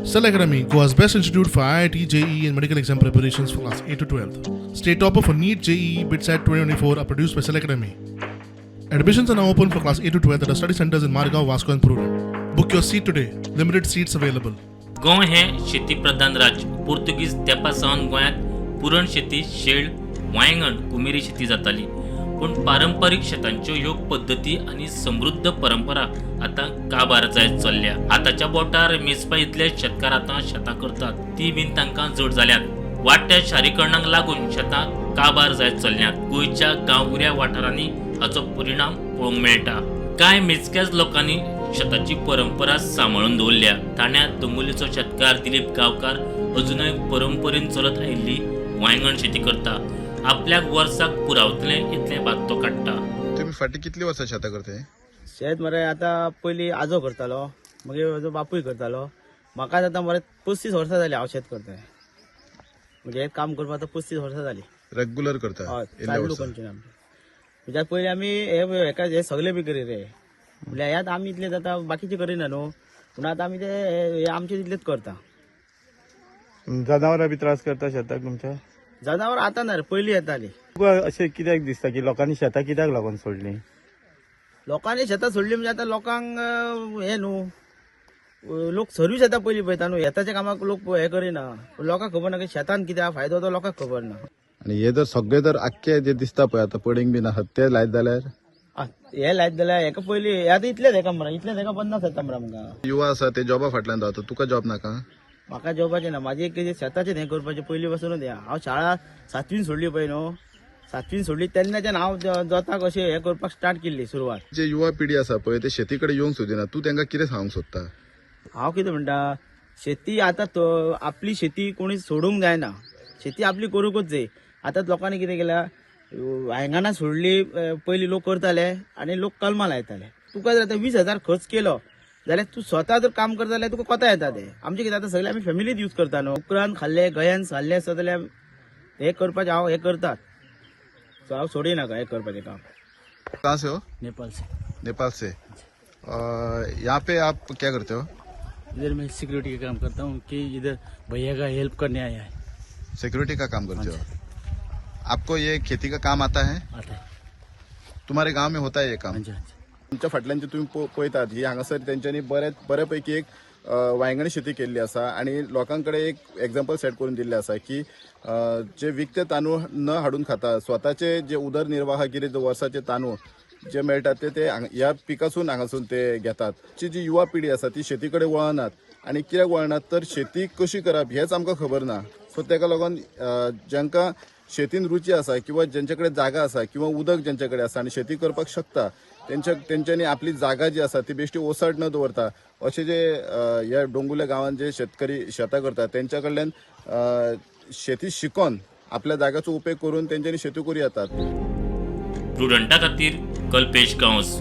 Cell Academy, Goa's best institute for IIT, JEE, and medical exam preparations for class 8 to 12. State topper for NEET, JEE, BITSAT 2024 are produced by Cell Academy. Admissions are now open for class 8 to 12 at our study centers in Margao, Vasco, and Prudent. Book your seat today. Limited seats available. Goa हें शेतीप्रधान राज्य. पुर्तुगीज तेंपा सावन गोंयांत पुरण शेती, शेळ, वांयगण, कुमेरी शेती जाताली. पूण पारंपारीक शेतांच्यो ह्यो पद्दती आनी समृद्ध परंपरा आतां काबार जायत चल्ल्या. हाताच्या बोटार मेजपा इतले शेतकार आतां शेतां करतात, ती बीन तांकां जड जाल्यात. वाडट्या शारीकरणाक लागून शेतां काबार जायत चल्ल्यांत. गोंयच्या गांवगिऱ्या वाठारांनी हाचो परिणाम पळोवंक मेळटा. कांय मेजक्याच लोकांनी शेताची परंपरा सांबाळून दवरल्या. ठाण्यात दोंगुल्लेचो शेतकार दिलीप गांवकार अजुनय परंपरेन चलत आयिल्ली वांयगण शेती करता. आपल्याक वर्साक पुरावतलें इतलें भात तो काडटा. तुम्ही फाटी कितली वर्सां शेतां करताय? शेत मरे, आतां पयलीं आजो करतालो, मागीर म्हजो बापूय करतालो. म्हाका आतां मरे 35 वर्सां जालीं हांव शेत करताय. म्हणजे हें काम करपाक आतां 35 वर्सां जालीं. रेग्युलर करता? हय. इल्ले चालू वर्सां. कंटिन्यू. म्हणजे पयलीं आमी हे हेका हे सगळे बी करी रे. म्हणल्यार ह्यात आमी इतले जाता, बाकीचे करिना न्हू. पूण आतां आमी ते हे आमचे तितलेच करता. जनावरां बी त्रास करता शेताक तुमच्या? जनावर आतां ना रे, पयलीं येतालीं. तुका अशें कित्याक दिसता की लोकांनी शेतां कित्याक लागून सोडलीं? लोकांनी शेतां सोडली म्हणजे आतां लोकांक हें न्हू, लोक सर्वीस येता पयलीं पळयता न्हू. शेताच्या कामाक लोक हें करिना. पूण लोकांक खबर ना की शेतान कितें आहा फायदो, तो लोकांक खबर ना. आनी हे जर सगळे जर आख्खे जे दिसता पळय आतां पडींग बीन आसात, ते लायत जाल्यार? हे लायत जाल्यार हेका पयलीं हे आतां इतलेच हेका मरे, इतलेच हेका 50 येता मरे आमकां. युवा आसा ते जॉबा फाटल्यान धांवता, तुका जॉब नाका? म्हाका जॉबाचें ना. म्हाजें एक शेताचें हें करपाचें पयलीं पासूनच हें. हांव शाळा सातवीन सोडली पळय न्हू, सातवीन सोडली तेन्नाच्यान हांव जोताक अशें हें करपाक स्टार्ट केल्ली सुरवात. जे युवा पिढी आसा पळय ते शेती कडेन येवंक सोदिना, तूं तांकां कितें सांगूंक सोदता? हांव कितें म्हणटा, शेती आतां आपली शेती कोणी सोडूंक जायना. शेती आपली करूंकच जाय. आतां लोकांनी कितें केलां, वांयगणां सोडली. पयलीं लोक करताले आनी लोक कलमां लायताले. तुका जर आतां 20,000 खर्च केलो जाल्यार, तूं स्वता जर काम करता जाल्यार तुका कोता येता ते. आमचें कितें, आतां सगळें आमी फॅमिलीत यूज करता न्हू. उपरांत खाल्ले गयान खाल्ले आसता जाल्यार हें करपाचें हांव हें करतात. सो हांव सोडिनाका हें करपाचें काम. कहाँ से हो? नेपाल से. नेपाल से. यहाँ पे आप क्या करते हो? इधर मैं सिक्योरिटी का काम करता हूँ कि इधर भैया का हेल्प करने आया है. सिक्योरिटी का काम करते हो. आपको ये खेती का काम आता है? आता है. तुम्हारे गांव में होता है ये काम? हाँ जी, हाँ जी. तुमच्या फाटल्यान जे तुम्ही पळयतात, ही हांगासर तेंच्यांनी बरे बऱ्यापैकी एक वांयगणी शेती केल्ली आसा आनी लोकां कडेन एक एग्जाम्पल सेट करून दिल्लें आसा की जे विकते तांदूळ न हाडून खाता स्वताचे जे उदरनिर्वाह कितें जे वर्साचे तांदूळ जे मेळटात ते ते ह्या पिकासून हांगासून ते घेतात. ची जी युवा पिढी आसा ती शेती कडेन वळनात आनी कित्याक वळनात तर शेती कशी करप हेच आमकां खबर ना. सो तेका लागून जांकां शेतीन रुची आसा किंवा ज्यांच्या कडेन जागा आसा किंवा उदक ज्यांच्या कडेन आसा आनी शेती करपाक शकता, तेंच्यांनी आपली जागा जी आसा ती बेश्टी ओसाड न दवरता अशे जे ह्या डोंगुल्ले गांवांत जे शेतकरी शेतां करतात तेंच्या कडल्यान शेती शिकोन आपल्या जाग्याचो उपेग करून तेंच्यांनी शेती करूं येतात. प्रुडंटा खातीर कल्पेश गांवस.